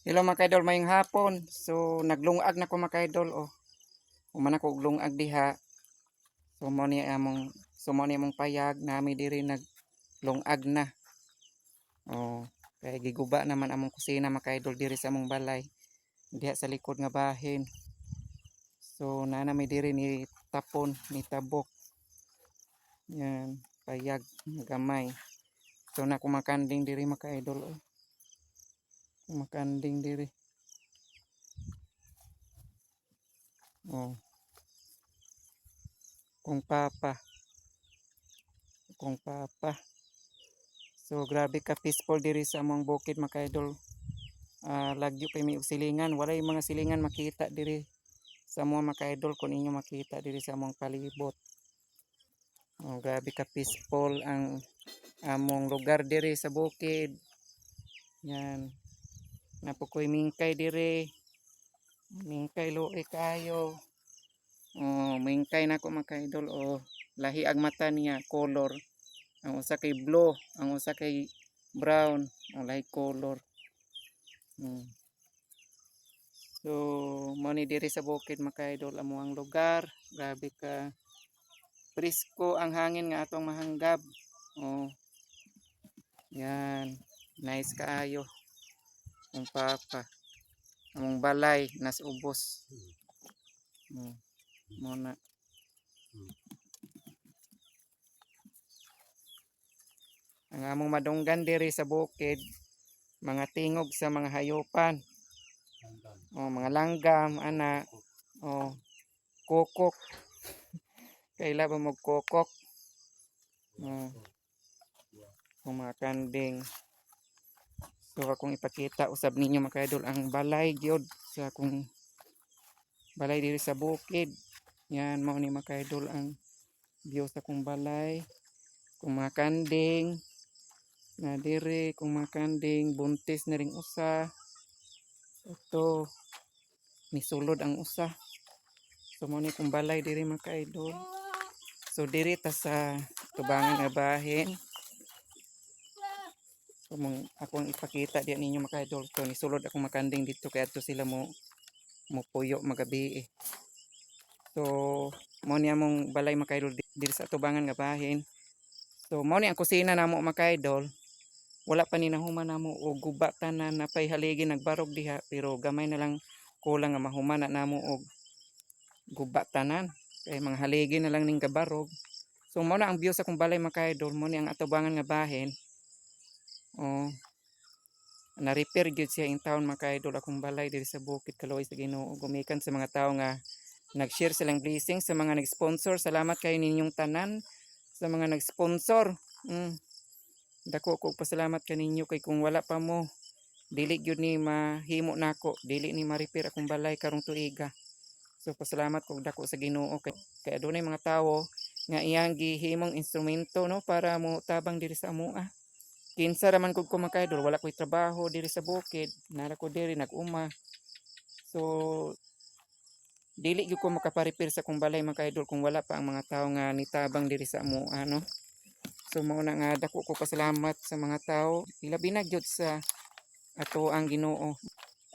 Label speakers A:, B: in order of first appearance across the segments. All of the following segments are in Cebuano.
A: Hello, mga kaidol, mayong hapon. So naglungag na ko, mga kaidol, oh. Human ako og lungag diha. So mo ni among payag nami diri, naglungag na. Oh, kay giguba naman among kusina, mga kaidol, diri sa among balay. Diha sa likod nga bahin. So naa nami diri ni tapon, ni tabok. Yan, payag gamay. So na kumakanding diri, mga kaidol, oh. Kumakanding diri. Oh. Kung papa. Kung papa. So grabe ka peaceful diri sa among bukid, mga kaidol. Ah, lagyo pa may og silingan. Walay mga silingan makita diri sa among, mga kaidol, kung inyo makita diri sa among palibot. Oh, grabe ka peaceful ang among lugar diri sa bukid. Yan. Naa po koy mingkay diri. Mingkay, luoy kayo. Oh, mingkay na ko, mga kaidol, oh. Lahi ang mata niya, color. Ang usa kay blue, ang usa kay brown, ang lahi color. So, mo ni diri sa bukid, mga kaidol, amo ang lugar. Grabe ka presko ang hangin nga atong mahanggab. Oh. Yan. Nice kaayo. Ang papa. Among balay nas ubos. Mo na. Ang among madunggan diri sa bukid, mga tingog sa mga hayupan. Oh, mga langgam ana. Oh, kokok. Kaila ba mo kokok? Oh. Kung mga kanding. So akong ipakita usab ninyo, mga kaidol, ang balay gyud sa akong balay diri sa bukid. Yan, mao ni, mga kaidol, ang view sa akong balay. Kung mga kanding na diri, kung mga kanding buntis na ring usa. Ito nisulod ang usa. So mao ni kong balay diri, mga kaidol. So diri ta sa tubangan nga bahin. So mong akong ipakita diyan ninyo, mga kaidol. So nisulod akong makanding dito kay adto sila mo puyo magabi eh. So mao ni among balay, mga kaidol, diri sa tubangan nga bahin. So mao ni ang kusina namo, mga kaidol. Wala pa ni nahuman namo og guba tanan, napay haligi nagbarog diha, pero gamay na lang kulang nga mahuman na namo og guba tanan. Kay mga haligi na lang ning gabarog. So mao na ang view sa akong balay, mga kaidol, mao ni ang atubangan nga bahin. Oh. Na-repair gyud siya in town, mga kaidol, akong balay diri sa bukid, kaluoy sa Ginoo. Gumikan sa mga tawo nga nag-share silang blessing, sa mga nag-sponsor. Salamat kayo ninyong tanan sa mga nag-sponsor. Dako ko pasalamat kaninyo kay kung wala pa mo, dili gyud ni mahimo nako, dili ni ma-repair akong balay karong tuiga. So pasalamat ko dako sa Ginoo kay adunay mga tawo nga iyang gihimong instrumento, no, para mo tabang diri sa amoa. Kinsa ra man kog ko, mga kaidol, wala ko'y trabaho diri sa bukid, nara ko diri nag-uma. So dili gyud ko makapa-repair sa akong balay, mga kaidol, kung wala pa ang mga tawo nga nitabang diri sa amoa, no. So mao na nga dako ko pasalamat sa mga tawo, ilabi na gyud sa ato ang Ginoo.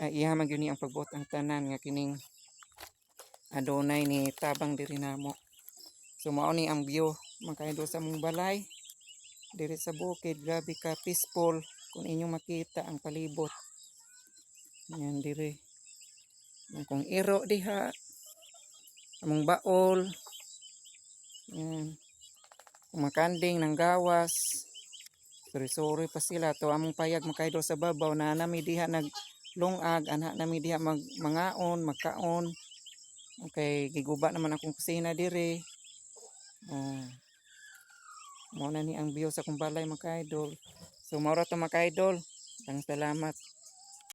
A: Iya man gyud ni ang pagbuot ang tanan nga kining adunay ni tabang diri namo. So mao ni ang view, mga kaidol, sa among balay diri sa bukid. Grabe ka peaceful kung inyong makita ang palibot. Yan diri. Ang kong iro diha. Among baol. Yan. Kumakanding ng gawas. Suri-suri pa sila. To among payag, mga kaidol, sa babaw na nami diha naglungag ana nami diha mag mangaon, magkaon. Okay, giguba naman akong kusina diri. Oh. Mao na ni ang view sa akong balay, mga kaidol. So mao ra to, mga kaidol. Daghang salamat.